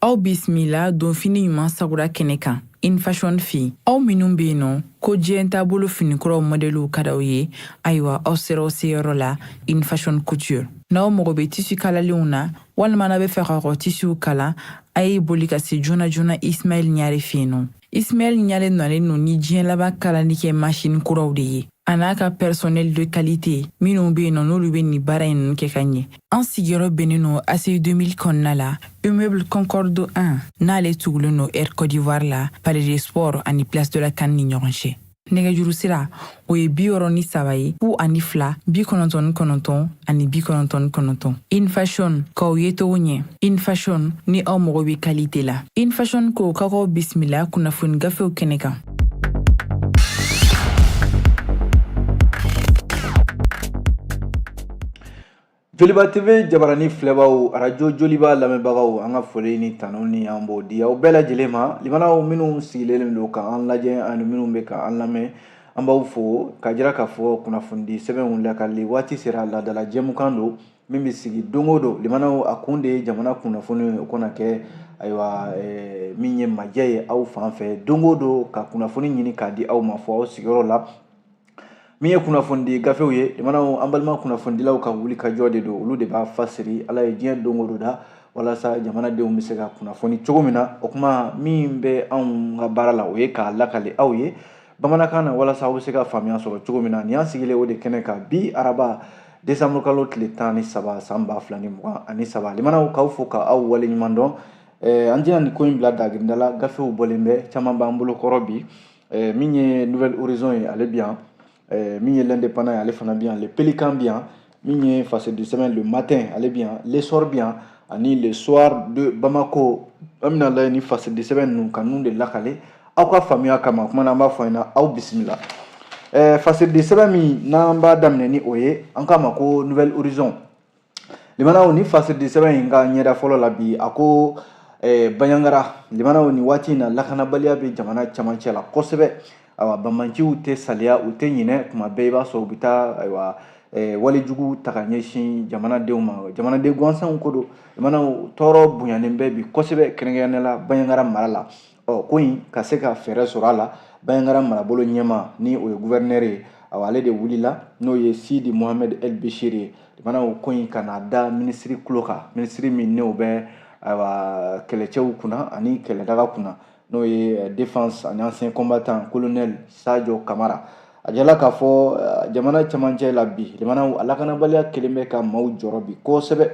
Aw bisimila donfini ɲuman sagura kɛnɛ kan infashion fɛ yen. Aw minnu bɛ yen nɔ ko diɲɛ taabolo finikuraw mɔdɛliw ka d'aw ye, ayiwa, aw sera aw seyɔrɔ la, Infashion Couture. N'aw mago bɛ tisi kalalenw na walima n'aw bɛ fɛ k'aw ka tisiw kala, a ye boli ka se joona joona Ismaɛl Ɲare fɛ yen nɔ. Ismaɛl Ɲare nalen don ni diɲɛ laban kalali kɛ masini kuraw de ye, a n'a ka personnel de qualité minnu bɛ yen nɔ, n'olu bɛ nin baara in ninnu kɛ ka ɲɛ. An sigiyɔrɔ bɛnnen don ACI 2000 kɔnɔna la, immeuble Concorde 1, n'ale tugulen don Air Côte d'Ivoire la, Palais des Sports ani Place de la CAN ni ɲɔgɔn cɛ. Nɛgɛjuru sira, o ye 63 ye, 02 99 ani 99. Infashion, k'aw ye cogo ɲɛ. Infashion, ni aw mago bɛ qualité la. Infashion ko k'aw bisimila kunnafoni gafew kɛnɛ kan. Joliba TV jabarani filɛbaw, arajo Joliba lamɛnbagaw, an ka foli ni tanu ni an b'o di aw bɛɛ lajɛlen ma. Limanaw minnu sigilen don ka an lajɛ ani minnu bɛ ka an lamɛn, an b'aw fo k'a jira k'a fɔ kunnafonidi sɛbɛnw lakali waati sera. Laadala jɛmukan don min bɛ sigi don o don. Limanaw, a kun de ye jamana kunnafoni, o kana kɛ ayiwa min ye majɛ ye aw fan fɛ don o don, ka kunnafoni ɲini k'a di aw ma fo aw sigiyɔrɔ la. Min ye kunnafonidi gafew ye, limanaw, an balima kunnafonidilaw ka wuli ka jɔ de don, olu de b'a fasiri. Ala ye diɲɛ don o don da walasa jamanadenw bɛ se ka kunnafoni cogo min na. O kuma min bɛ anw ka baara la, o ye k'a lakale aw ye bamanankan na walasa aw bɛ se ka faamuya sɔrɔ cogo min na. Nin y'an sigilen o de kɛnɛ kan bi, araba, desanburu kalo tile 13, san 2023. Limanaw, k'aw fo ka aw waleɲuman dɔn. An tɛna nin ko in bila dagirinda la. Gafew bɔlen bɛ, caman b'an bolo kɔrɔ bi. Min ye Nouvel Horizon ye, ale bi yan. Min ye L'Indépendant ye, ale fana bi yan. Le Pélican bi yan. Min ye fasidi sɛbɛn Le Matin, ale bi yan. L'Essor bi yan ani Le Soir de Bamako. An bɛna lajɛ ni fasidi sɛbɛn ninnu ka ninnu de lakale aw ka faamuya kama. Kuma na, an b'a fɔ ɲɛna, aw bisimila. Fasidi sɛbɛn min n'an b'a daminɛ ni o ye, an k'a ma ko Nouvel Horizon. Limanaw, ni fasidi sɛbɛn in ka ɲɛda fɔlɔ la bi, a ko Banjagara. Limanaw, nin waati in na, lakanabaliya bɛ jamana camancɛ la kosɛbɛ. Ayiwa, banbaanciw tɛ saliya, u tɛ ɲinɛ, kuma bɛɛ i b'a sɔrɔ u bɛ taa ayiwa walejugu ta ka ɲɛsin jamanadenw ma, jamanaden gansanw ko don. Limanaw, tɔɔrɔ bonyanen bɛ bi kosɛbɛ, kɛrɛnkɛrɛnnenya la Banjagara mara la. Ɔ ko in ka se ka fɛɛrɛ sɔrɔ a la, Banjagara marabolo ɲɛmaa, ni o ye gouverneur ye, awa ale de wulila, n'o ye Sidi Mohamed El Bechir ye. Limanaw, ko in ka n'a da minisiri tulo kan, minisiri min n'o bɛ ayiwa kɛlɛcɛw kunna ani kɛlɛdaga kunna, n'o ye défense ani ancien combattant, colonel Sadio Kamara. A jala k'a fɔ jamana camancɛ la bi, limanaw, a lakanabaliya kelen bɛ ka maaw jɔrɔ bi kosɛbɛ.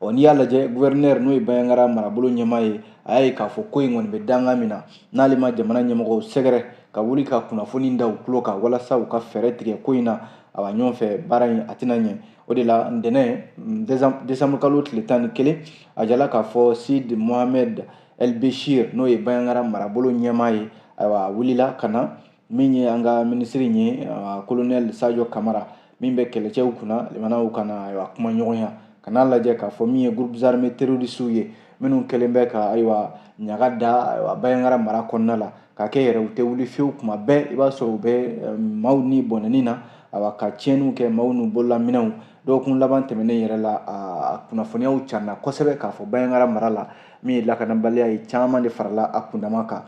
Ɔ n'i y'a lajɛ, gouverneur, n'o ye Banjagara marabolo ɲɛmaa ye, a y'a ye k'a fɔ ko in kɔni bɛ danga min na, n'ale ma jamana ɲɛmɔgɔw sɛgɛrɛ ka wuli ka kunnafoni da u tulo kan walasa u ka fɛɛrɛ tigɛ ko in na, awa ɲɔgɔn fɛ baara in a tɛna ɲɛ. O de la, ntɛnɛn, décembre kalo tile 11, a jala k'a fɔ Sidi Mohamed El Bechir, n'o ye Banjagara marabolo ɲɛmaa ye, ayiwa a wulila ka na min ye an ka minisiri ye, colonel Sadio Kamara, min bɛ kɛlɛcɛw kunna. Limanaw, ka na ayiwa kuma ɲɔgɔnya ka n'a lajɛ k'a fɔ min ye groupes armés terroristes ye, minnu kɛlen bɛ ka ayiwa ɲaga da ayiwa Banjagara mara kɔnɔna la, k'a kɛ yɛrɛ u tɛ wuli fiyewu. Kuma bɛɛ i b'a sɔrɔ u bɛ maaw ni bɔnɛni na, ayiwa ka tiɲɛniw kɛ maaw n'u bololaminɛnw. Dɔgɔkun laban tɛmɛnen yɛrɛ la, a kunnafoniyaw carina kosɛbɛ k'a fɔ Banjagara mara la, min ye lakanabaliya ye, caman de farala a kundama kan.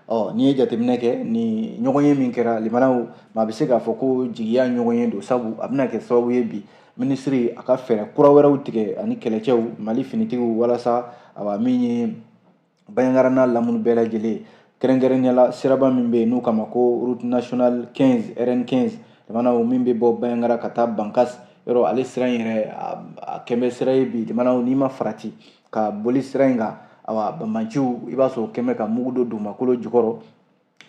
Ɔ n'i ye jateminɛ kɛ ni ɲɔgɔnye min kɛra, limanaw, maa bɛ se k'a fɔ ko jigiya ɲɔgɔnye don, sabu a bɛna kɛ sababu ye bi minisiri a ka fɛɛrɛ kura wɛrɛw tigɛ ani kɛlɛcɛw, Mali finitigiw, walasa awa min ye Banjagara n'a lamini bɛɛ lajɛlen, kɛrɛnkɛrɛnnenya la siraba min bɛ yen n'u k'a ma ko route nationale 15, RN 15, limanaw, min bɛ bɔ Banjagara ka taa Bankas yɔrɔ, ale sira in yɛrɛ a kɛn bɛ sira ye bi. Limanaw, n'i ma farati ka boli sira in kan, awa banbaanciw i b'a sɔrɔ kɛn bɛ ka mugu don dugumakolo jukɔrɔ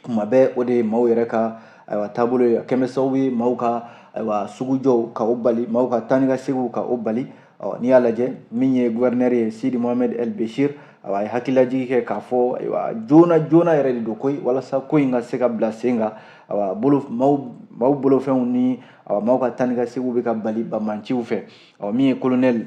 kuma bɛɛ. O de ye maaw yɛrɛ ka ayiwa taabolo ye, a kɛn bɛ sababu ye maaw ka ayiwa sugujɔw ka o bali, maaw ka taa ni ka seginw ka o bali. Ɔ n'i y'a lajɛ, min ye gouverneur ye, Sidi Mohamed El Bechir, ayiwa a ye hakililajigi kɛ k'a fɔ ayiwa joona joona yɛrɛ de don koyi, walasa ko in ka se ka bila sen kan. Ayiwa bolo maaw bolofɛnw ni ayiwa maaw ka taa ni ka seginw bɛ ka bali banbaanciw fɛ. Ɔ min ye colonel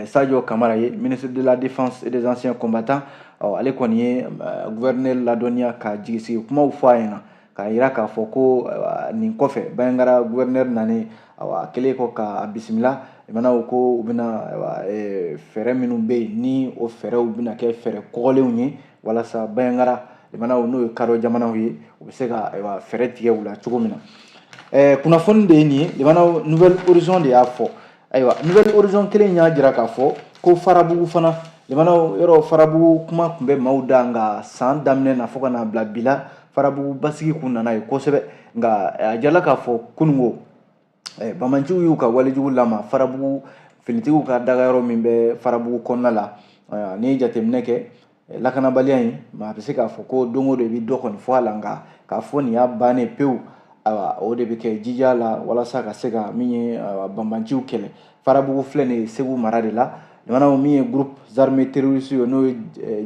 Sadio Kamara ye, ministre de la Défense et des anciens combattants, ɔ ale kɔni ye gouverneur ladɔnniya ka jigisigi kumaw fɔ a ɲɛna, k'a yira k'a fɔ ko nin kɔfɛ Banjagara gouverneur nanen, awa a kɛlen kɔ k'a bisimila. Limanaw ko u bɛna fɛɛrɛ minnu bɛ yen, ni o fɛɛrɛw bɛna kɛ fɛɛrɛ kɔgɔlenw ye walasa Bandiagara, limanaw, n'o ye kadɔ jamanaw ye, u bɛ se ka fɛɛrɛ tigɛ u la cogo min na. Kunnafoni de ye nin ye, limanaw, Nouvel Horizon de y'a fɔ. Ayiwa, Nouvel Horizon kelen y'a jira k'a fɔ ko Farabugu fana, limanaw, yɔrɔ Farabugu kuma tun bɛ maaw da, nka san daminɛ na fo ka n'a bila bi la, Farabugu basigi kun nana ye kosɛbɛ. Nka a jirala k'a fɔ kununko banbaanciw y'u ka walejugu lama Farabugu, finitigiw ka dagayɔrɔ min bɛ Farabugu kɔnɔna la. N'i ye jateminɛ kɛ lakanabaliya in, maa bɛ se k'a fɔ ko don o don i bɛ dɔ kɔni fɔ a la, nka k'a fɔ nin y'a bannen pewu, ayiwa, o de bɛ kɛ jija la walasa ka se ka min ye banbaanciw kɛlɛ. Farabugu filɛ nin ye Segu mara de la. Limanaw, min ye groupes armés terroristes ye, n'o ye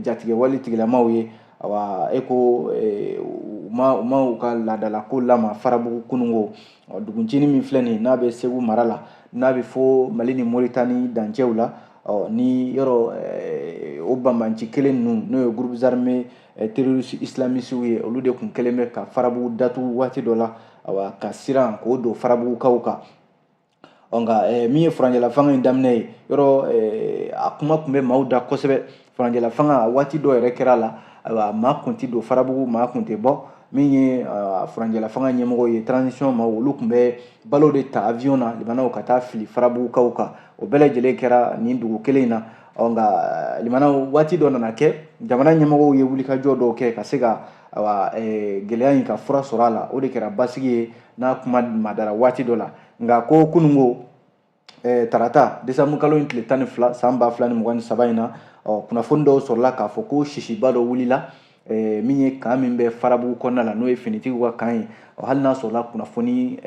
jatigɛwale tigilamaw ye, awa, e ko u ma u ka laadalako lama Farabugu kununko. Duguncinin min filɛ nin ye, n'a bɛ Segu mara la, n'a bɛ fo Mali ni Moritani dancɛw la, ni yɔrɔ o banbanci kelen ninnu, n'o ye groupes armés terroristes islamistes ye, olu de tun kɛlen bɛ ka Farabugu datugu waati dɔ la, awa, ka siran k'o don Farabugukaw kan. Nka min ye furancɛla fanga in daminɛ ye, yɔrɔ a kuma tun bɛ maaw da kosɛbɛ. Furancɛla fanga waati dɔ yɛrɛ kɛra la, ayiwa, maa kun tɛ don Farabugu, maa kun tɛ bɔ. Min ye furancɛla fanga ɲɛmɔgɔw ye, transition ma, olu tun bɛ balo de ta avion na, limanaw, ka taa fili Farabugukaw kan. O bɛɛ lajɛlen kɛra nin dugu kelen in na. Nka limanaw, waati dɔ nana kɛ, jamana ɲɛmɔgɔw ye wulikajɔ dɔw kɛ ka se ka, ayiwa, gɛlɛya in ka fura sɔrɔ a la. O de kɛra basigi ye n'a kuma madara waati dɔ la. Nka ko kununko tarata, desanburu kalo in tile 12, san 2023 in na, ɔ, kunnafoni dɔw sɔrɔla k'a fɔ ko sisiba dɔ wulila min ye camp min bɛ Farabugu kɔnɔna la, n'o ye finitigiw ka camp ye. Hali n'a sɔrɔla kunnafoni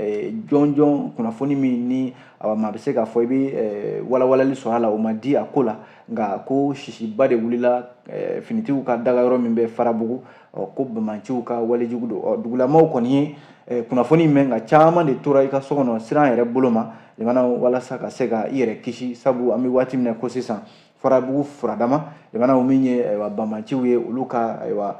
jɔnjɔn, kunnafoni min ni maa bɛ se k'a fɔ i bɛ walawalali sɔrɔ a la, o ma di a ko la. Nka ko sisiba de wulila finitigiw ka dagayɔrɔ min bɛ Farabugu, ko banbaanciw ka walejugu don. Dugulamaw kɔni ye kunnafoni mɛn, nka caman de tora i ka so kɔnɔ siran yɛrɛ bolo ma, limanaw, walasa ka se ka i yɛrɛ kisi, sabu an bɛ waati min na ko sisan, Farabugu furadama, limanaw, min ye banbaanciw ye, olu ka, ayiwa,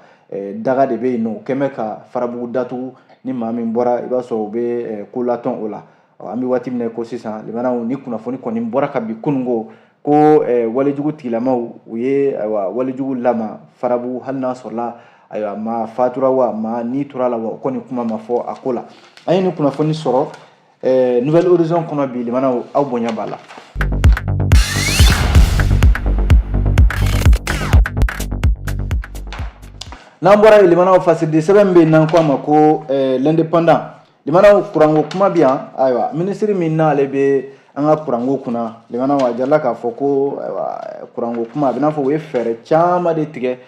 daga de bɛ yen nɔ, o kɛn bɛ ka Farabugu datugu. Ni maa min bɔra, i b'a sɔrɔ u bɛ ko latɔn o la. An bɛ waati min na ko sisan, limanaw, ni kunnafoni kɔni bɔra ka bi kununko ko walejugu tigilamaw u ye, ayiwa, walejugu lama Farabugu, hali n'a sɔrɔla, ayiwa, maa fatura wa, maa ni tora la wa, o kɔni kuma ma fɔ a ko la. An ye nin kunnafoni sɔrɔ Nouvel Horizon kɔnɔ bi, limanaw, aw bonya b'a la. N'an bɔra yen, limanaw, fasiridi sɛbɛn bɛ yen n'an ko a ma ko L'Indépendant. Limanaw, kuranko kuma bɛ yan. Ayiwa, minisiri min n'ale bɛ an ka kuranko kunna, limanaw, a jirala k'a fɔ ko, ayiwa, kuranko kuma, a bɛ n'a fɔ u ye fɛɛrɛ caman de tigɛ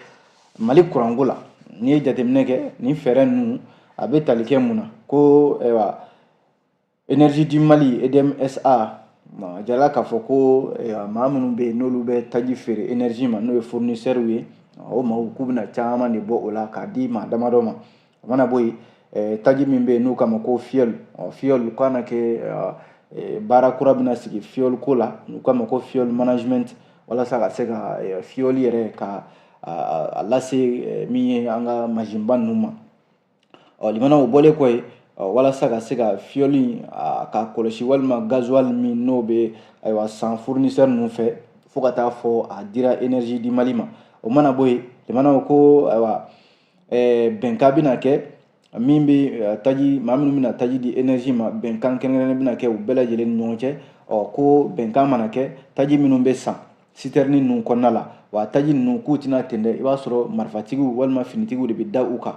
Mali kuranko la. N'i ye jateminɛ kɛ nin fɛɛrɛ ninnu, a bɛ tali kɛ mun na? Ko, ayiwa, Énergie du Mali, EDM SA, a jirala k'a fɔ ko maa minnu bɛ yen n'olu bɛ taji feere énergie ma, n'o ye fournisseurs ye, o maaw k'u bɛna caman de bɔ o la k'a di maa damadɔ ma. O mana bɔ yen, taji min bɛ yen n'u k'a ma ko fioul, fioul k'a na kɛ baara kura bɛna sigi fioul ko la, n'u k'a ma ko fioul management, walasa ka se ka fioul yɛrɛ ka a lase min ye an ka masinba ninnu ma. Ɔ, limanaw, o bɔlen kɔ yen, walasa ka se ka fioul ka kɔlɔsi, walima gasoil min n'o bɛ, ayiwa, san fournisseur ninnu fɛ fo ka taa fɔ a dira Énergie du Mali ma. O mana bɔ yen, limanaw, ko, ayiwa, bɛnkan bɛna kɛ min bɛ taji, maa minnu bɛna taji di énergie ma, bɛnkan kɛrɛnkɛrɛnnen bɛna kɛ u bɛɛ lajɛlen ni ɲɔgɔn cɛ. Ɔ, ko bɛnkan mana kɛ, taji minnu bɛ san citerne ninnu kɔnɔna la, wa taji ninnu k'u tɛna ten dɛ, i b'a sɔrɔ marifatigiw walima finitigiw de bɛ da u kan,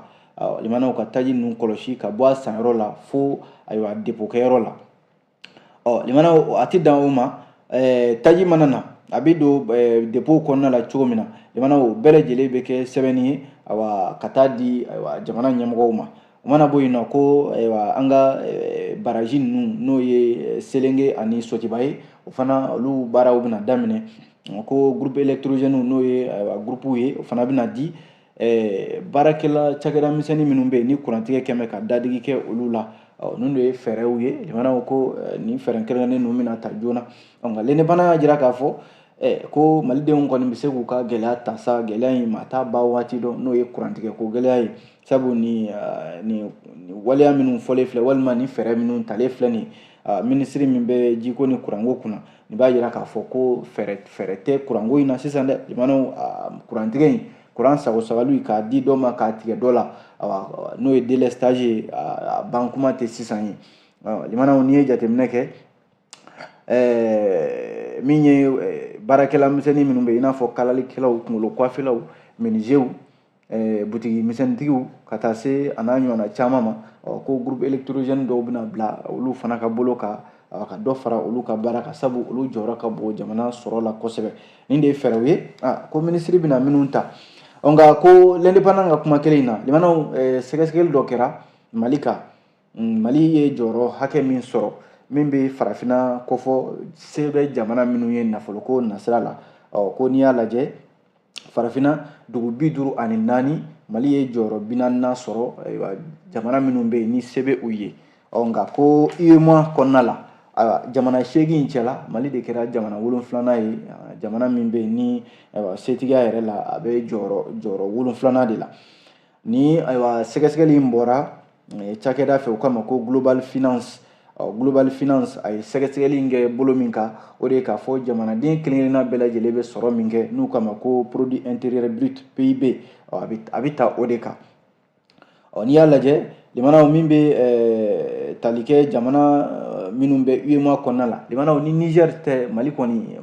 limanaw, ka taji ninnu kɔlɔsi ka bɔ a sanyɔrɔ la fo, ayiwa, dépôt kɛyɔrɔ la. Ɔ, limanaw, a tɛ dan o ma. Taji mana na, a bɛ don dépôt kɔnɔna la cogo min na, limanaw, o bɛɛ lajɛlen bɛ kɛ sɛbɛnni ye, ayiwa, ka taa di, ayiwa, jamana ɲɛmɔgɔw ma. O mana bɔ yen nɔ, ko, ayiwa, an ka baraji ninnu, n'o ye Selenge ani Sotiba ye, o fana olu baaraw bɛna daminɛ. Ko groupe électrogène, n'o ye, ayiwa, groupe ye, o fana bɛna di baarakɛla cakɛda misɛnnin minnu bɛ yen ni kurantigɛ kɛn bɛ ka dadigi kɛ olu la. Ninnu de ye fɛɛrɛw ye, limanaw, ko nin fɛɛrɛ kɛrɛnkɛrɛnnen ninnu bɛna ta joona. Nka L'Indépendant y'a jira k'a fɔ ko malidenw kɔni bɛ se k'u ka gɛlɛya ta sa, gɛlɛya in maa t'a ban waati dɔn, n'o ye kurantigɛ ko gɛlɛya ye, sabu nin waleya minnu fɔlen filɛ, walima nin fɛɛrɛ minnu talen filɛ nin ye. Minisiri min bɛ jiko ni kuranko kunna, nin b'a jira k'a fɔ ko fɛɛrɛ tɛ kuranko in na sisan dɛ. Limanaw, kurantigɛ in, kuran sagosagali k'a di dɔ ma k'a tigɛ dɔ la, n'o ye délestage ye, a ban kuma tɛ sisan ye. Limanaw, n'i ye jateminɛ kɛ, min ye baarakɛla misɛnnin minnu bɛ yen, i n'a fɔ kalalikɛlaw, kunkolo kuwafelaw, menuisiers, butigi misɛnnintigiw, ka taa se a n'a ɲɔgɔnna caman ma, ko groupe électrogène dɔw bɛna bila olu fana ka bolo kan, ka dɔ fara olu ka baara kan, sabu olu jɔyɔrɔ ka bon jamana sɔrɔ la kosɛbɛ. Nin de ye fɛɛrɛw ye ko minisiri bɛna minnu ta. Nka ko L'Indépendant ka kuma kelen in na, limanaw, sɛgɛsɛgɛli dɔ kɛra Mali kan, Mali ye jɔyɔrɔ hakɛ min sɔrɔ, min bɛ farafinna kɔfɔ se bɛ jamana minnu ye nafoloko nasira la. Ɔ ko n'i y'a lajɛ, farafinna dugu 54, Mali ye jɔyɔrɔ 40nan sɔrɔ, ayiwa, jamana minnu bɛ yen ni se bɛ u ye. Ɔ nka ko UEMOA kɔnɔna la, ayiwa, jamana 8 in cɛla, Mali de kɛra jamana 7nan ye, jamana min bɛ yen ni, ayiwa, setigiya yɛrɛ la, a bɛ jɔyɔrɔ 7nan de la. Ni, ayiwa, sɛgɛsɛgɛli in bɔra cakɛda fɛ, u k'a ma ko Global Finance. Global Finance a ye sɛgɛsɛgɛli in kɛ bolo min kan, o de ye k'a fɔ jamanaden kelen kelenna bɛɛ lajɛlen bɛ sɔrɔ min kɛ, n'u k'a ma ko produit intérieur brut, PIB, a bɛ ta o de kan. Ɔ n'i y'a lajɛ, limanaw, min bɛ tali kɛ jamana minnu bɛ UEMOA kɔnɔna la, limanaw, ni Niger tɛ, Mali kɔni,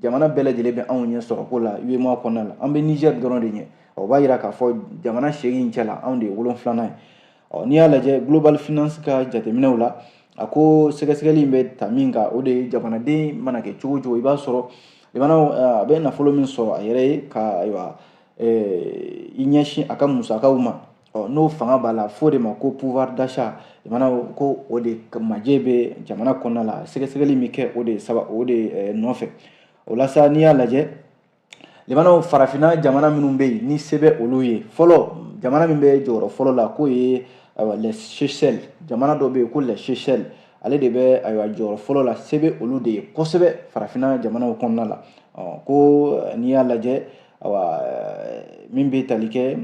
jamana bɛɛ lajɛlen bɛ anw ɲɛ sɔrɔ ko la UEMOA kɔnɔna la, an bɛ Niger dɔrɔn de ɲɛ. O b'a yira k'a fɔ jamana 8 cɛ la, anw de ye 7nan ye. Ɔ n'i y'a lajɛ, Global Finance ka jateminɛw la, a ko sɛgɛsɛgɛli in bɛ ta min kan, o de ye jamanaden mana kɛ cogo o cogo, i b'a sɔrɔ, limanaw, a bɛ nafolo min sɔrɔ a yɛrɛ ye, ka, ayiwa, i ɲɛsin a ka musakaw ma, ɔ n'o fanga b'a la, f'o de ma ko pouvoir d'achat. Limanaw, ko o de majɛ bɛ jamana kɔnɔna la, sɛgɛsɛgɛli min kɛ, o de saba o de nɔfɛ. O la sa, n'i y'a lajɛ, limanaw, farafinna jamana minnu bɛ yen ni se bɛ olu ye, fɔlɔ, jamana min bɛ jɔyɔrɔ fɔlɔ la, k'o ye, ayiwa, les Seychelles. Jamana dɔ bɛ yen ko les Seychelles, ale de bɛ, ayiwa, jɔyɔrɔ fɔlɔ la, se bɛ olu de ye kosɛbɛ farafinna jamanaw kɔnɔna la. Ko n'i y'a lajɛ, ayiwa, min bɛ tali kɛ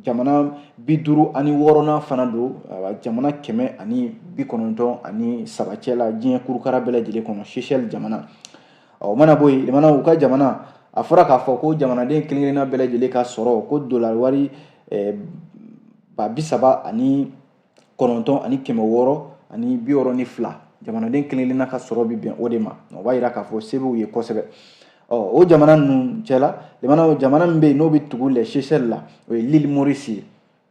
jamana 56nan fana don, ayiwa, jamana 193 cɛ la diɲɛ kurukara bɛɛ lajɛlen kɔnɔ, Seychelles jamana. O mana bɔ yen, limanaw, u ka jamana, a fɔra k'a fɔ ko jamanaden kelen kelenna bɛɛ lajɛlen ka sɔrɔ ko dolari wari 39,662, jamanaden kelen kelenna ka sɔrɔ bɛ bɛn o de ma. O b'a yira k'a fɔ se b'u ye kosɛbɛ. Ɔ o jamana ninnu cɛla, limanaw, jamana min bɛ yen n'o bɛ tugu les Seychelles la, o ye l'île Maurice ye.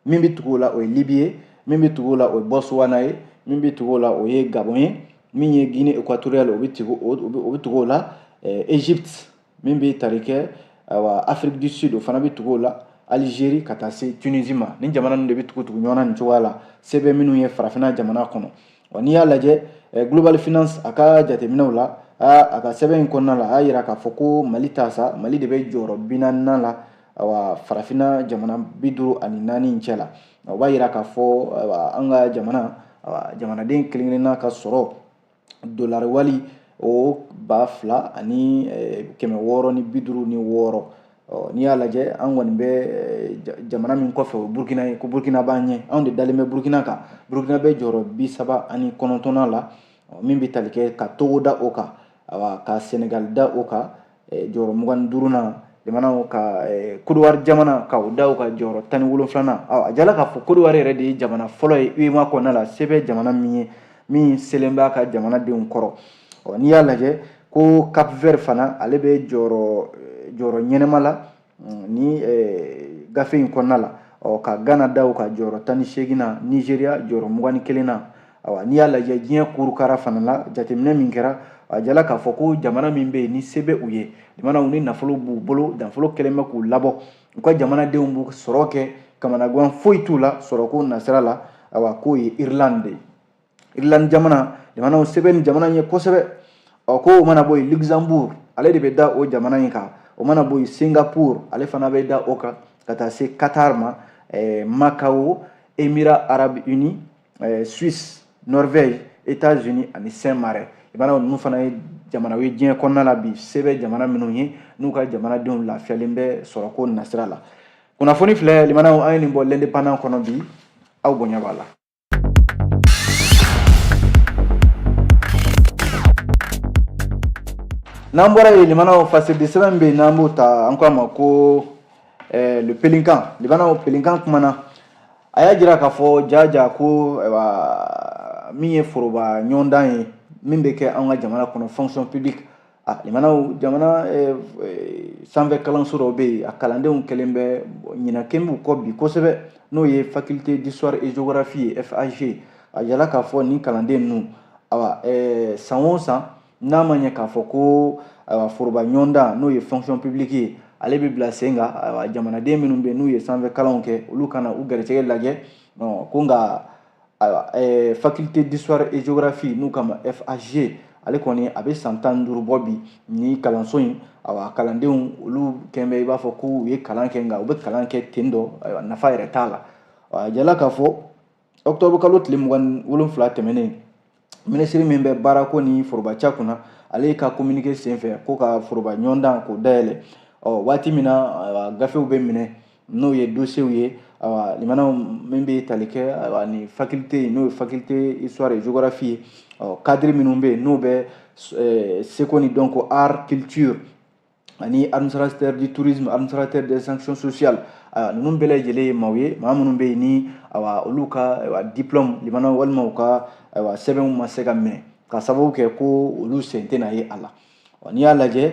Min bɛ tugu o la, o ye Libye ye. Min bɛ tugu o la, o ye Botswana ye. Min bɛ tugu o la, o ye Gabon ye. Min ye Guinée équatoriale, o bɛ tugu o la. Égypte, min bɛ tali kɛ, ayiwa, Afrique du Sud, o fana bɛ tugu o la, Algérie, ka taa se Tunisie ma. Nin jamana ninnu de bɛ tugu tugu ɲɔgɔn na nin cogoya la, se bɛ minnu ye farafinna jamana kɔnɔ. Wa n'i y'a lajɛ, Global Finance a ka jateminɛw la, a ka sɛbɛn in kɔnɔna la, a y'a yira k'a fɔ ko Mali ta sa, Mali de bɛ jɔyɔrɔ 40nan la, ayiwa, farafinna jamana 54 in cɛ la. O b'a yira k'a fɔ, ayiwa, an ka jamana, ayiwa, jamanaden kelen kelenna ka sɔrɔ dolari wali o 2656. N'i y'a lajɛ, an kɔni bɛ jamana min kɔfɛ, o ye Burukina ye. Ko Burukina b'an ɲɛ, anw de dalen bɛ Burukina kan. Burukina bɛ jɔyɔrɔ 39nan la, min bɛ tali kɛ ka Togo da o kan, ayiwa, ka Senegali da o kan jɔyɔrɔ 25nan, limanaw, ka Kodowari jamana ka o da o kan jɔyɔrɔ 17nan. A jala k'a fɔ Kodowari yɛrɛ de ye jamana fɔlɔ ye UEMOA kɔnɔna la, se bɛ jamana min ye, min selen b'a ka jamanadenw kɔrɔ. Ɔ n'i y'a lajɛ, ko Cap Vert fana, ale bɛ jɔyɔrɔ ɲɛnɛma la ni gafe in kɔnɔna la. Ɔ ka Ghana da o kan jɔyɔrɔ 18 na, Nigéria jɔyɔrɔ 21 na. Ayiwa, n'i y'a lajɛ diɲɛ kurukara fana la, jateminɛ min kɛra, a jala k'a fɔ ko jamana min bɛ yen ni se bɛ u ye, jamanaw ni nafolo b'u bolo, nafolo kɛlen bɛ k'u labɔ, u ka jamanadenw b'u sɔrɔ kɛ, kamanagan foyi t'u la sɔrɔko nasira la, ayiwa, k'o ye Irlande de ye. Irlande jamana, jamanaw, se bɛ nin jamana in ye kosɛbɛ. Ɔ ko o mana bɔ yen, Luxembourg, ale de bɛ da o jamana in kan. O mana bɔ yen, Singapour, ale fana bɛ da o kan, ka taa se Qatar ma, Macao, Émirats arabes unis, Suisse, Norvège, États-Unis ani Saint-Marin. I b'a ninnu fana ye jamanaw ye diɲɛ kɔnɔna la bi, se bɛ jamana minnu ye, n'u ka jamanadenw lafiyalen bɛ sɔrɔko nasira la. Kunnafoni filɛ, limanaw, an ye nin bɔ L'Indépendant kɔnɔ bi, aw bonya b'a la. N'an bɔra yen, limanaw, fasiridi sɛbɛn bɛ yen, n'an b'o ta, an ko a ma ko Le Pélican. Limanaw, Pélican kumana, a y'a jira k'a fɔ jaja ko ayiwa, min ye foroba ɲɔgɔndan ye min bɛ kɛ an ka jamana kɔnɔ, fonction publique, a limanaw, jamana sanfɛ kalanso dɔw bɛ yen, a kalandenw kɛlen bɛ ɲinɛ kɛn b'u kɔ bi kosɛbɛ, n'o ye faculté d'histoire et géographie ye, FHG. A yala k'a fɔ nin kalanden ninnu, awa, san o san, n'a ma ɲɛ k'a fɔ ko ayiwa, foroba ɲɔgɔndan, n'o ye fonction publique ye, ale bɛ bila sen kan, ayiwa, jamanaden minnu bɛ yen n'u ye sanfɛ kalanw kɛ, olu kana u garijɛgɛ lajɛ. Ko nka ayiwa, faculté d'histoire et géographie, n'u k'a ma FHG, ale kɔni a bɛ san 15 bɔ bi ni kalanso in, ayiwa, kalandenw olu kɛn bɛ i b'a fɔ ko u ye kalan kɛ, nka u bɛ kalan kɛ ten dɔ, ayiwa, nafa yɛrɛ t'a la. A jala k'a fɔ octobre kalo tile 27 tɛmɛnen, minisiri min bɛ baarako ni forobaca kunna, ale ka communiqué senfɛ ko ka foroba ɲɔgɔndan k'o dayɛlɛ. Ɔ waati min na gafew bɛ minɛ, n'o ye dossiers ye, ayiwa, limanaw, min bɛ tali kɛ, ayiwa, ni faculté, n'o ye faculté histoire et géographie ye, ɔ cadre minnu bɛ yen, n'o bɛ seko ni dɔnko, art, culture, ani administrateur du tourisme, administrateur des actions sociales, ninnu bɛɛ lajɛlen ye maaw ye, maa minnu bɛ yen ni ayiwa, olu ka ayiwa, diplôme, limanaw, walima u ka ayiwa, sɛbɛnw ma se ka minɛ ka sababu kɛ ko olu sen tɛna ye a la. N'i y'a lajɛ,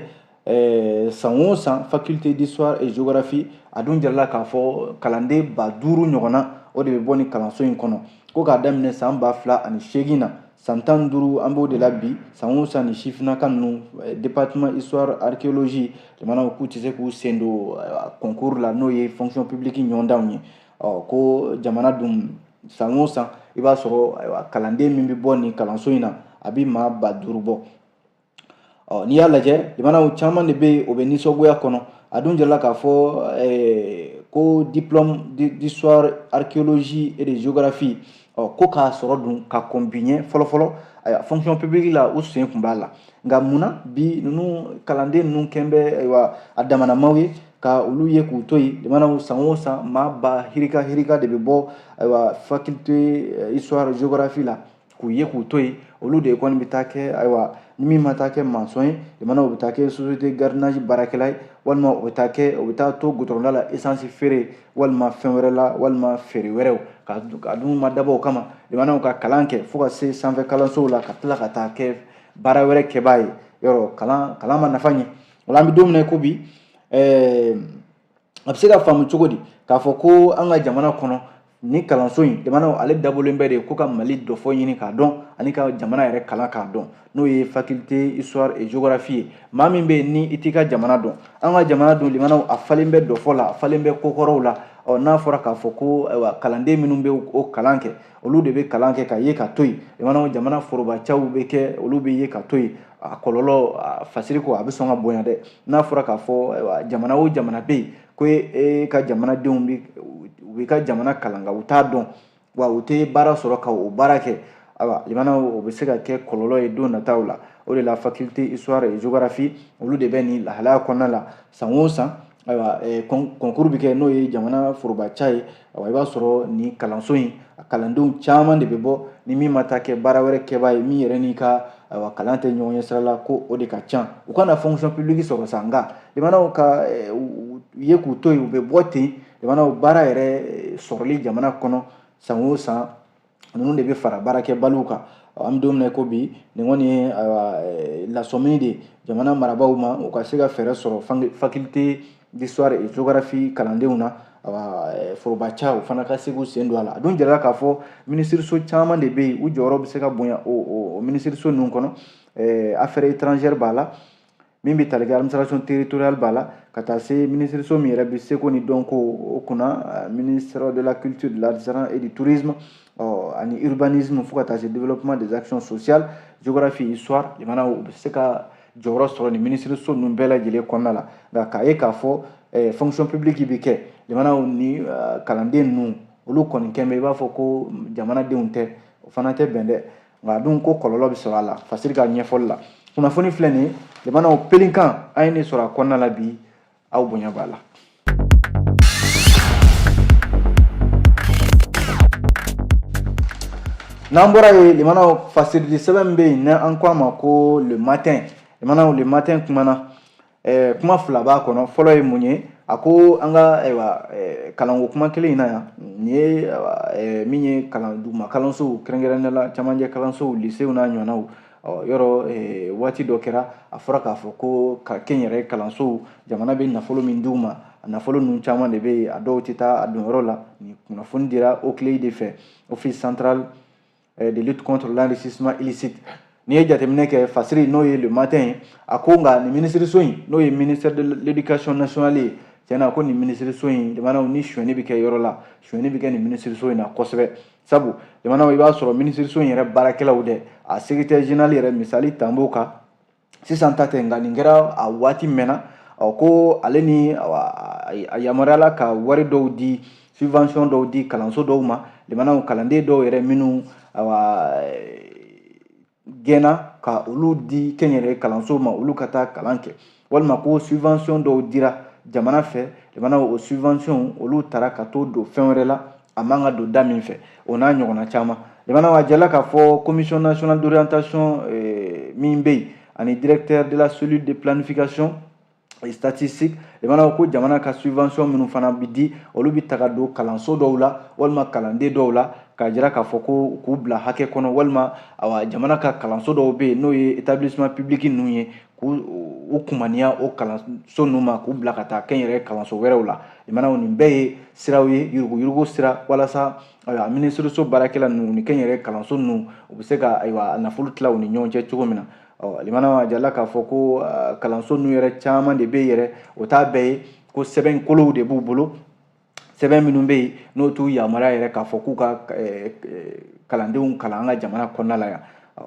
san o san, faculté d'histoire et géographie, a dun jirala k'a fɔ kalanden 5000 ɲɔgɔnna, o de bɛ bɔ nin kalanso in kɔnɔ. Ko k'a daminɛ san 2008 na, san 15 an b'o de la bi, san o san, ni sifinnaka ninnu, département histoire archéologie, jamanaw k'u tɛ se k'u sen don concours la, n'o ye fonction publique ɲɔgɔndanw ye. Ɔ ko jamana dun, san o san, i b'a sɔrɔ ayiwa, kalanden min bɛ bɔ nin kalanso in na, a bɛ maa 5000 bɔ. Ɔ n'i y'a lajɛ, jamanaw caman de bɛ yen, o bɛ nisɔngoya kɔnɔ. A dun jirala k'a fɔ ko diplôme d'histoire, archéologie et de géographie, ɔ ko k'a sɔrɔ dun ka kɔn bi ɲɛ fɔlɔ fɔlɔ, ayiwa, fonction publique la, u sen tun b'a la. Nka munna bi ninnu kalanden ninnu kɛn bɛ, ayiwa, a damanamaw ye ka olu ye k'u to yen? Jamanaw, san o san, maa ba hirika hirika de bɛ bɔ, ayiwa, faculté histoire géographie la, k'u ye k'u to yen. Olu de kɔni bɛ taa kɛ, ayiwa, ni min ma taa kɛ maçon ye, jamanaw, bɛ taa kɛ société gardiennage baarakɛla ye, walima u bɛ taa kɛ, u bɛ taa to goudron da la, essence feere, walima fɛn wɛrɛ la, walima feere wɛrɛw. Ka dun ma dabɔ o kama, jamanaw, ka kalan kɛ fo ka se sanfɛ kalansow la, ka tila ka taa kɛ baara wɛrɛ kɛbaa ye. Yɔrɔ kalan ma nafa ɲɛ. O la, an bɛ don min na i ko bi, a bɛ se ka faamu cogo di k'a fɔ ko an ka jamana kɔnɔ, ni kalanso in, jamana, ale dabɔlen bɛ de ko ka Mali dɔfɔ ɲini k'a dɔn, ani ka jamana yɛrɛ kalan k'a dɔn, n'o ye faculté histoire et géographie ye. Maa min bɛ yen ni i t'i ka jamana dɔn, an ka jamana dun, limanaw, a falen bɛ dɔfɔ la, a falen bɛ kokɔrɔw la. Ɔ n'a fɔra k'a fɔ ko ayiwa, kalanden minnu bɛ o kalan kɛ, olu de bɛ kalan kɛ ka ye ka to yen, limanaw, jamana forobacaw bɛ kɛ, olu bɛ ye ka to yen, a kɔlɔlɔ, a fasiri ko a bɛ sɔn ka bonya dɛ. N'a fɔra k'a fɔ ayiwa, jamana o jamana bɛ yen ko e ka jamanadenw bɛ, u b'i ka jamana kalan, nka u t'a dɔn, wa u tɛ baara sɔrɔ ka o baara kɛ, ayiwa, limanaw, o bɛ se ka kɛ kɔlɔlɔ ye don nataw la. O de la, faculté histoire et géographie, olu de bɛ nin lahalaya kɔnɔna la. San o san, ayiwa, concours bɛ kɛ, n'o ye jamana forobaca ye, ayiwa, i b'a sɔrɔ nin kalanso in, a kalandenw caman de bɛ bɔ, ni min ma taa kɛ baara wɛrɛ kɛbaa ye, min yɛrɛ n'i ka ayiwa, kalan tɛ ɲɔgɔn ɲɛ sira la, ko o de ka ca. U kana fonction publique sɔrɔ sa, nka limanaw, ka u ye k'u to yen, u bɛ bɔ ten. Jamanaw, baara yɛrɛ sɔrɔli jamana kɔnɔ, san o san, ninnu de bɛ fara baarakɛbaliw kan. An bɛ don min na i ko bi, nin kɔni ye, ayiwa, lasɔmini de jamana marabaaw ma, u ka se ka fɛɛrɛ sɔrɔ faculté d'histoire et géographie kalandenw na, ayiwa, forobaca, u fana ka se k'u sen don a la. A dun jirala k'a fɔ minisiriso caman de bɛ yen, u jɔyɔrɔ bɛ se ka bonya o minisiriso ninnu kɔnɔ. Affaires étrangères b'a la, min bɛ tali kɛ administration territoriale b'a la, ka taa se minisiriso min yɛrɛ bɛ seko ni dɔnko o kunna, ministère de la culture, de l'artisanat et du tourisme, ɔ ani urbanisme, fo ka taa se développement des actions sociales, géographie, histoire. Jamana, u bɛ se ka jɔyɔrɔ sɔrɔ nin minisiriso ninnu bɛɛ lajɛlen kɔnɔna la. Nka k'a ye k'a fɔ fonction publique bɛ kɛ, jamanaw, ni kalanden ninnu, olu kɔni kɛn bɛ i b'a fɔ ko jamanadenw tɛ, o fana tɛ bɛn dɛ. Nka a dun ko kɔlɔlɔ bɛ sɔrɔ a la. Fasiri ka ɲɛfɔli la, kunnafoni filɛ nin ye, jamanaw, Pélican, an ye nin sɔrɔ a kɔnɔna la bi. Aw bonya b'a la. N'an bɔra yen, limanaw, fasiridi sɛbɛn min bɛ yen, n'an ko a ma ko Le Matin, Limanaw, Le Matin kumana, kuma fila b'a kɔnɔ. Fɔlɔ ye mun ye? A ko an ka, ayiwa, kalanko kuma kelen in na yan, nin ye, ayiwa, min ye kalan duguma kalansow, kɛrɛnkɛrɛnnenya la camancɛ kalansow, lisew n'a ɲɔgɔnnaw. Yɔrɔ waati dɔ kɛra, a fɔra k'a fɔ ko ka kɛnyɛrɛ kalansow, jamana bɛ nafolo min d'u ma, a nafolo ninnu caman de bɛ yen, a dɔw tɛ taa a donyɔrɔ la. Nin kunnafoni dira OCLEI de fɛ, Office central de lutte contre l'enrichissement illicite. N'i ye jateminɛ kɛ, fasiri n'o ye Le Matin ye, a ko nka nin minisiriso in, n'o ye ministère de l'Éducation nationale ye, tiɲɛna ko nin minisiriso in, jamanaw, ni sonyɛni bɛ kɛ yɔrɔ la, sonyɛni bɛ kɛ nin minisiriso in na kosɛbɛ. Sabu jamanaw, i b'a sɔrɔ minisiriso in yɛrɛ baarakɛlaw dɛ, a secrétaire général yɛrɛ, misali t'an b'o kan sisan ta tɛ, nka nin kɛra a waati mɛnna. Ɔ, ko ale ni a yamaruyala ka wari dɔw di, subvention dɔw di kalanso dɔw ma. Limanaw, kalanden dɔw yɛrɛ minnu, awa, gɛnna, ka olu di kɛnyɛrɛye kalanso ma, olu ka taa kalan kɛ, walima ko subvention dɔw dira jamana fɛ. Limanaw, o subvention, olu taara ka t'o don fɛn wɛrɛ la, a man ka don da min fɛ, o n'a ɲɔgɔnna caman. Limanaw, a jɛla k'a fɔ Commission nationale d'orientation min bɛ yen, ani directeur de la cellule de planification statistique, limanaw, ko jamana ka subvention minnu fana bi di, olu bi ta ka don kalanso dɔw la walima kalanden dɔw la, k'a jira k'a fɔ ko k'u bila hakɛ kɔnɔ, walima, awa, jamana ka kalanso dɔw bɛ yen, n'o ye établissement public ninnu ye, k'u u kumaniya o kalanso ninnu ma, k'u bila ka taa kɛnyɛrɛye kalanso wɛrɛw la. Limanaw, nin bɛɛ ye siraw ye, yuruguyurugu sira, walasa, ayiwa, minisiriso baarakɛla ninnu ni kɛnyɛrɛye kalanso ninnu, u bɛ se ka, ayiwa, nafolo tila u ni ɲɔgɔn cɛ cogo min na. Ɔ, limanaw, a jala k'a fɔ ko kalanso ninnu yɛrɛ caman de bɛ yen yɛrɛ, o t'a bɛɛ ye, ko sɛbɛn kolow de b'u bolo, sɛbɛn minnu bɛ yen, n'o t'u yamaruya yɛrɛ k'a fɔ k'u ka kalandenw kalan an ka jamana kɔnɔna la yan.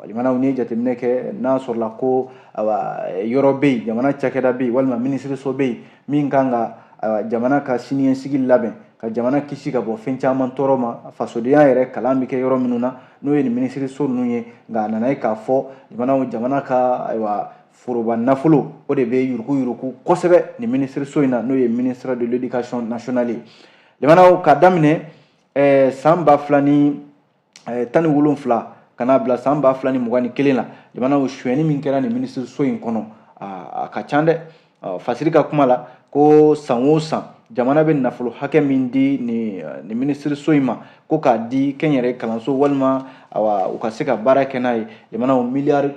Limanaw, n'i ye jateminɛ kɛ, n'a sɔrɔla ko, ayiwa, yɔrɔ bɛ yen, jamana cakɛda bɛ yen, walima minisiriso bɛ yen min kan ka, ayiwa, jamana ka siniɲɛsigi labɛn, ka jamana kisi ka bɔ fɛn caman tɔɔrɔ ma, fasodenya yɛrɛ kalan bɛ kɛ yɔrɔ minnu na, n'o ye nin minisiriso ninnu ye. Nka a nana ye k'a fɔ, jamanaw, jamana ka, ayiwa, foroba nafolo, o de bɛ yuruku yuruku kosɛbɛ nin minisiriso in na, n'o ye ministère de l'Éducation nationale ye. Jamanaw, k'a daminɛ san 2017 ka n'a bila san 2021 la, jamanaw, sonyɛni min kɛra nin minisiriso in kɔnɔ, a ka ca dɛ. Fasiri ka kuma la, ko san o san, jamana bɛ nafolo hakɛ min di nin minisiriso in ma, ko k'a di kɛnyɛrɛ kalanso, walima, awa, u ka se ka baara kɛ n'a ye, jamanaw, miliyari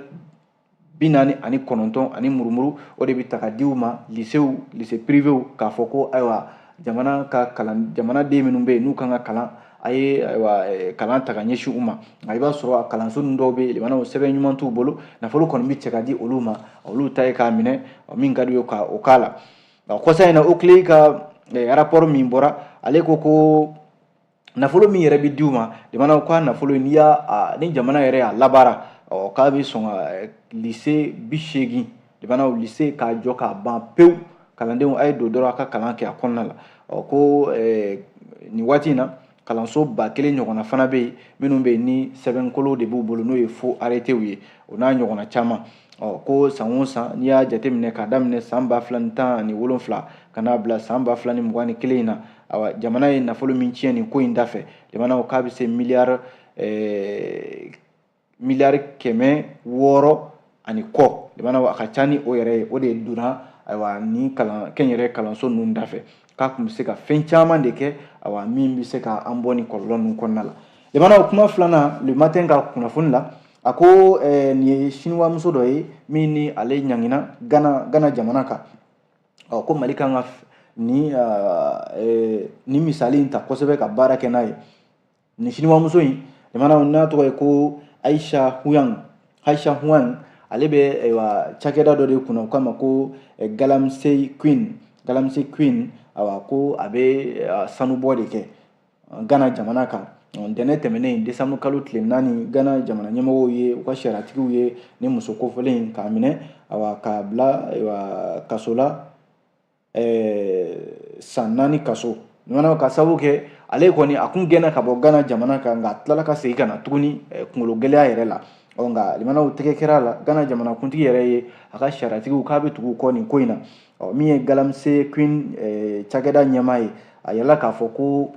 49 ani murumuru, o de bɛ ta ka di u ma, lycéew, lycée privéw, k'a fɔ ko, ayiwa, jamana ka kalan, jamanaden minnu bɛ yen n'u kan ka kalan, a ye, ayiwa, kalan ta ka ɲɛsin u ma. Nka i b'a sɔrɔ a kalanso ninnu dɔw bɛ yen, limanaw, sɛbɛn ɲuman t'u bolo. Nafolo kɔni bɛ cɛ ka di olu ma, olu ta ye k'a minɛ, min ka di u ye ka o k'a la. Kɔsa in na, OCLEI ka rapport min bɔra, ale ko ko nafolo min yɛrɛ bɛ di u ma, limanaw, k'a nafolo, n'i y'a ni jamana yɛrɛ y'a labaara, ɔ, k'a bɛ sɔn ka lycée 80, limanaw, lycée k'a jɔ k'a ban pewu, kalandenw a ye don dɔrɔn a ka kalan kɛ a kɔnɔna la. Ɔ, ko nin waati in na, kalanso 1000 ɲɔgɔnna fana bɛ yen, minnu bɛ yen ni sɛbɛnkolo de b'u bolo, n'o ye faux arrêtés ye, o n'a ɲɔgɔnna caman. Ɔ, ko san o san, n'i y'a jateminɛ k'a daminɛ san 2017 ka n'a bila san 2021 in na, awa, jamana ye nafolo min tiɲɛ nin ko in da fɛ, jamanaw, k'a bɛ se miliyari 600 ani kɔ. Jamanaw, a ka ca ni o yɛrɛ ye. O de donna, ayiwa, ni kalan kɛnyɛrɛ kalanso ninnu da fɛ, k'a tun bɛ se ka fɛn caman de kɛ, ayiwa, min bɛ se ka an bɔ nin kɔlɔlɔ ninnu kɔnɔna la. Jamanaw, kuma filanan, Le Matin ka kunnafoni la, a ko nin ye siniwamuso dɔ ye min ni ale ɲangina Gana jamana kan. Ɔ, ko Mali kan ka nin misali in ta kosɛbɛ ka baara kɛ n'a ye. Nin siniwamuso in, jamana, n'a tɔgɔ ye ko Aisha Huang, Aisha Huang, ale bɛ, ayiwa, cakɛda dɔ de kunna, u k'a ma ko Galamsey Queen, Galamsey Queen. Ayiwa, ko a bɛ sanubɔ de kɛ Gana jamana kan. Ntɛnɛn tɛmɛnen, décembre kalo tile 4, Gana jamana ɲɛmɔgɔw ye u ka sariyatigiw ye ni muso kofɔlen in k'a minɛ, ayiwa, k'a bila, ayiwa, kaso la, san 4 kaso. Ɲɔgɔnna ka sababu kɛ, ale kɔni a kun gɛnna ka bɔ Gana jamana kan, nka a tilala ka segin ka na tuguni kunkolo gɛlɛya yɛrɛ la. Ɔ, nka limanaw, tɛgɛ kɛra a la. Gana jamana kuntigi yɛrɛ ye a ka sariyatigiw k'a bɛ tugu kɔ nin ko in na. Ɔ, min ye Galamsey Queen cakɛda ɲɛmaa ye, a yirala k'a fɔ ko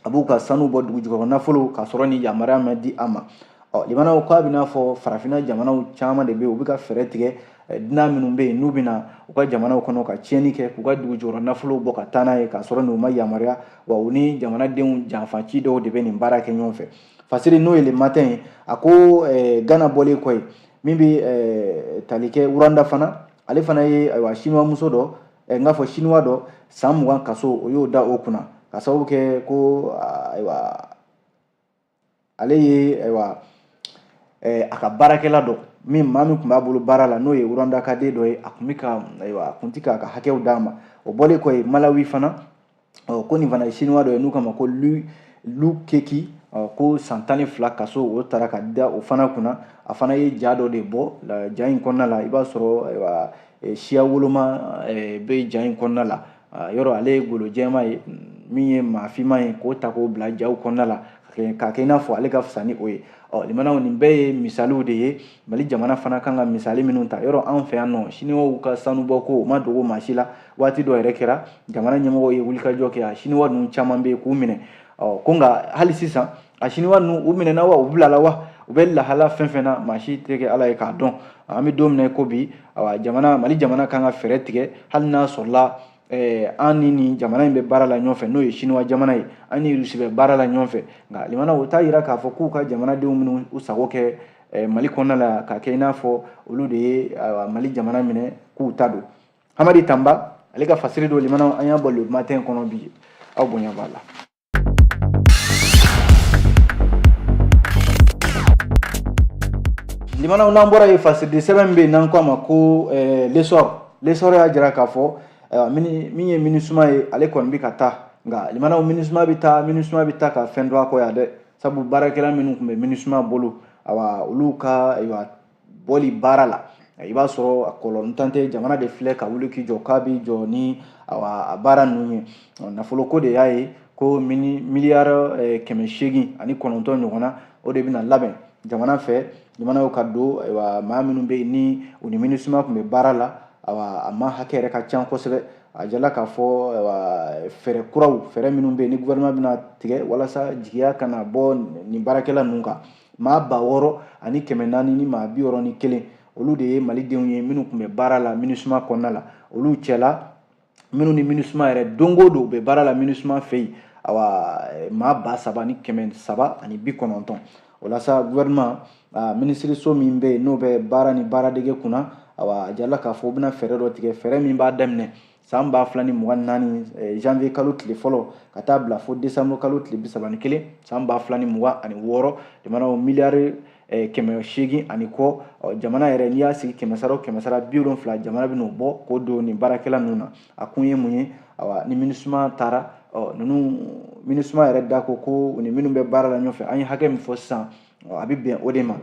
a b'u ka sanu bɔ dugu jukɔrɔ nafolo, k'a sɔrɔ ni yamaruya ma di a ma. Ɔ, limanaw, k'a bɛ n'a fɔ farafinna jamanaw caman de bɛ yen, u bɛ ka fɛɛrɛ tigɛ. Dunan minnu bɛ yen n'u bɛna u ka jamanaw kɔnɔ ka tiɲɛni kɛ, k'u ka dugu jukɔrɔ nafolow bɔ ka taa n'a ye k'a sɔrɔ n'u ma yamaruya, wa u ni jamanadenw janfanci dɔw de bɛ nin baara kɛ ɲɔgɔn fɛ. Fasiri n'o ye Le Matin ye, a ko Gana bɔlen kɔ yen, min bɛ tali kɛ Rwanda fana, ale fana ye ayiwa chinois muso dɔ, n k'a fɔ chinois dɔ, san 20 kaso o y'o da o kunna, ka sababu kɛ ko ayiwa ale ye ayiwa a ka baarakɛla dɔ min maa min tun b'a bolo baara la, n'o ye Rwanda ka den dɔ ye, a tun bɛ ka ayiwa a tun tɛ k'a ka hakɛw d'a ma. O bɔlen kɔ yen, Malawi fana, ko nin fana ye chinois dɔ ye n'u k'a ma ko Lu Keki, ko san 12 kaso o taara ka da o fana kunna. A fana ye ja dɔ de bɔ ja in kɔnɔna la, i b'a sɔrɔ ayiwa siya woloma bɛ ja in kɔnɔna la. Yɔrɔ ale ye golo jɛman ye, min ye maa finman ye, k'o ta k'o bila jaw kɔnɔna la k'a kɛ i n'a fɔ ale ka fisa ni o ye. Limanaw, nin bɛɛ ye misaliw de ye Mali jamana fana kan ka misali minnu ta. Yɔrɔ anw fɛ yan nɔ, siniwaw ka sanubɔ ko o ma dogo maa si la. Waati dɔ yɛrɛ kɛra, jamana ɲɛmɔgɔw ye wulikajɔ kɛ, a siniwa ninnu caman bɛ yen k'u minɛ. Ko nka hali sisan a siniwa ninnu u minɛna wa, u bilala wa, u bɛ lahala fɛn fɛn na, maa si tɛ kɛ Ala ye k'a dɔn. An bɛ don min na i ko bi, awa jamana Mali jamana kan ka fɛɛrɛ tigɛ, hali n'a sɔrɔla an ni nin jamana in bɛ baara la ɲɔgɔn fɛ, n'o ye siniwa jamana ye, an ni Rusi bɛ baara la ɲɔgɔn fɛ. Nka limanaw, o t'a yira k'a fɔ k'u ka jamanadenw minnu u sago kɛ Mali kɔnɔna la, k'a kɛ i n'a fɔ olu de ye Mali jamana minɛ k'u ta don. Hamadi Tanba ale ka fasiri don, limanaw, an y'a bɔ Le Matin kɔnɔ bi, aw bonya b'a la. Limanaw, n'an bɔra yen, fasiridi sɛbɛn bɛ yen n'an ko a ma ko L'Essor. L'Essor y'a jira k'a fɔ min ye MINUSMA ye, ale kɔni bɛ ka taa. Nka limanaw, MINUSMA bɛ taa, MINUSMA bɛ taa ka fɛn to a kɔ yan dɛ, sabu baarakɛla minnu tun bɛ MINUSMA bolo, awa olu ka ayiwa bɔli baara la, i b'a sɔrɔ a kɔlɔlɔntan tɛ. Jamana de filɛ ka wuli k'i jɔ k'a b'i jɔ ni awa a baara ninnu ye. Nafoloko de y'a ye ko miliyari 809 ɲɔgɔnna, o de bɛna labɛn jamana fɛ, jamanaw ka don ayiwa maa minnu bɛ yen ni u ni MINUSMA tun bɛ baara la, awa a ma hakɛ yɛrɛ ka ca kosɛbɛ. A jala k'a fɔ ayiwa fɛɛrɛ kuraw, fɛɛrɛ minnu bɛ yen ni gouvernement bɛna tigɛ walasa jigiya kana bɔ nin baarakɛla ninnu kan. Maa 6461, olu de ye malidenw ye minnu tun bɛ baara la MINUSMA kɔnɔna la. Olu cɛla, minnu ni MINUSMA yɛrɛ don o don u bɛ baara la MINUSMA fɛ yen, awa maa 3390. O la sa, gouvernement minisiriso min bɛ yen n'o bɛ baara ni baaradege kunna, awa a jala k'a fɔ u bɛna fɛɛrɛ dɔ tigɛ, fɛɛrɛ min b'a daminɛ san 2024 janvier kalo tile fɔlɔ ka taa bila fo décembre kalo tile 31 san 2026. Jamanaw miliyari 800 ani kɔ, jamana yɛrɛ n'i y'a sigi kɛmɛ sara o kɛmɛ sara 70, jamana bɛn'o bɔ k'o don nin baarakɛla ninnu na. A kun ye mun ye? Awa ni MINUSMA taara, ninnu MINUSMA yɛrɛ da ko ko u ni minnu bɛ baara la ɲɔgɔn fɛ, an ye hakɛ min fɔ sisan, a bɛ bɛn o de ma.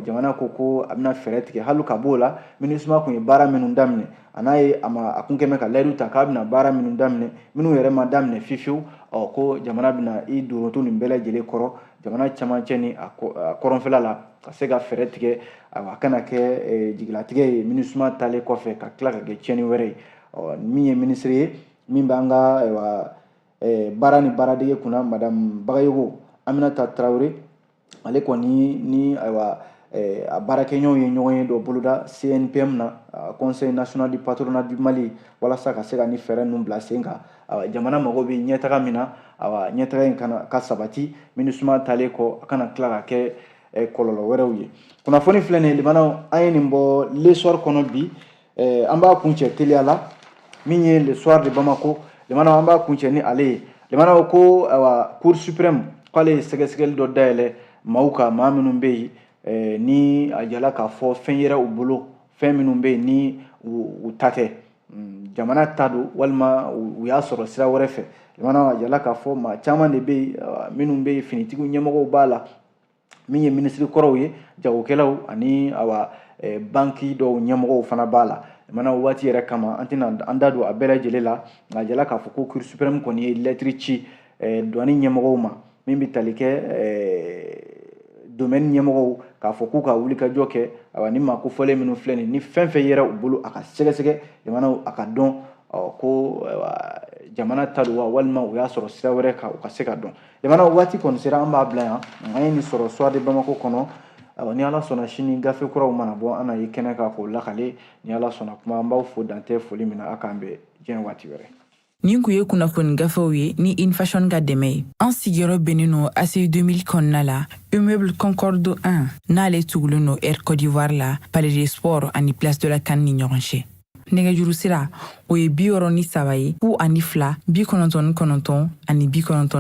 Jamana ko ko a bɛna fɛɛrɛ tigɛ. Hali ka b'o la, MINUSMA kun ye baara minnu daminɛ, a n'a ye a ma a kun kɛmɛ ka layidu ta k'a bɛna baara minnu daminɛ, minnu yɛrɛ ma daminɛ fiyewu, ko jamana bɛna i doronto nin bɛɛ lajɛlen kɔrɔ jamana camancɛ ni a kɔrɔnfɛla la, ka se ka fɛɛrɛ tigɛ, a kana kɛ jigilatigɛ ye MINUSMA taalen kɔfɛ ka tila ka kɛ tiɲɛni wɛrɛ ye. Min ye minisiri ye min b'an ka ayiwa baara ni baaradege kunna, madame Bagayogo Aminata Traoré, ale kɔni ni ayiwa a baarakɛɲɔgɔnw ye ɲɔgɔn ye dɔ boloda CNPM na, Conseil national du patronat du Mali, walasa ka se ka ni fɛɛrɛ ninnu bila sen kan. Jamana mago bɛ ɲɛtaga min na, awa ɲɛtaga in kana ka sabati MINUSMA taalen kɔ, a kana tila ka kɛ kɔlɔlɔ wɛrɛw ye. Kunnafoni filɛ nin ye limanaw, an ye nin bɔ L'Essor kɔnɔ bi. An b'a kuncɛ teliya la, min ye Le Soir de Bamako, limanaw, an b'a kuncɛ ni ale ye. Limanaw, ko ayiwa Cour suprême k'ale ye sɛgɛsɛgɛli dɔ dayɛlɛ maaw kan, maa minnu bɛ yen ni a jala k'a fɔ fɛn yɛrɛ u bolo, fɛn minnu bɛ yen ni u ta tɛ, jamana ta don walima u y'a sɔrɔ sira wɛrɛ fɛ. Limanaw, a jala k'a fɔ maa caman de bɛ yen minnu bɛ yen, finitigiw ɲɛmɔgɔw b'a la, min ye minisiri kɔrɔw ye, jagokɛlaw ani awa banki dɔw ɲɛmɔgɔw fana b'a la. Limanaw, waati yɛrɛ kama an tɛna an da don a bɛɛ lajɛlen la, nka a jala k'a fɔ ko Cour suprême kɔni ye lɛtiri ci douane ɲɛmɔgɔw ma, min bɛ tali kɛ domaine ɲɛmɔgɔw, k'a fɔ k'u ka wulikajɔ kɛ, awa ni maa kofɔlen minnu filɛ nin ni fɛn fɛn yɛrɛ u bolo, a ka sɛgɛsɛgɛ jamanaw, a ka dɔn ko jamana ta don wa walima u y'a sɔrɔ sira wɛrɛ kan, u ka se ka dɔn. Jamana waati kɔni sera, an b'a bila yan. An ye nin sɔrɔ Soir de Bamako kɔnɔ. Ayiwa, ni Ala sɔnna, sini gafe kuraw mana bɔ, an na ye kɛnɛ kan k'o lakale, ni Ala sɔnna. Kuma an b'aw fo dantɛ foli min na. A k'an bɛn diɲɛ waati wɛrɛ. Nin kun ye kunnafoni gafew ye ni Infashion ka dɛmɛ ye. An sigiyɔrɔ bɛnnen no ACI 2000 kɔnɔna la, immeuble Concorde 1, n'ale tugulen no Air Côte d'Ivoire la, Palais des Sports ani Place de la CAN ni ɲɔgɔn cɛ. Nɛgɛjuru sira, o ye 63 ye, 02 99 ani 90.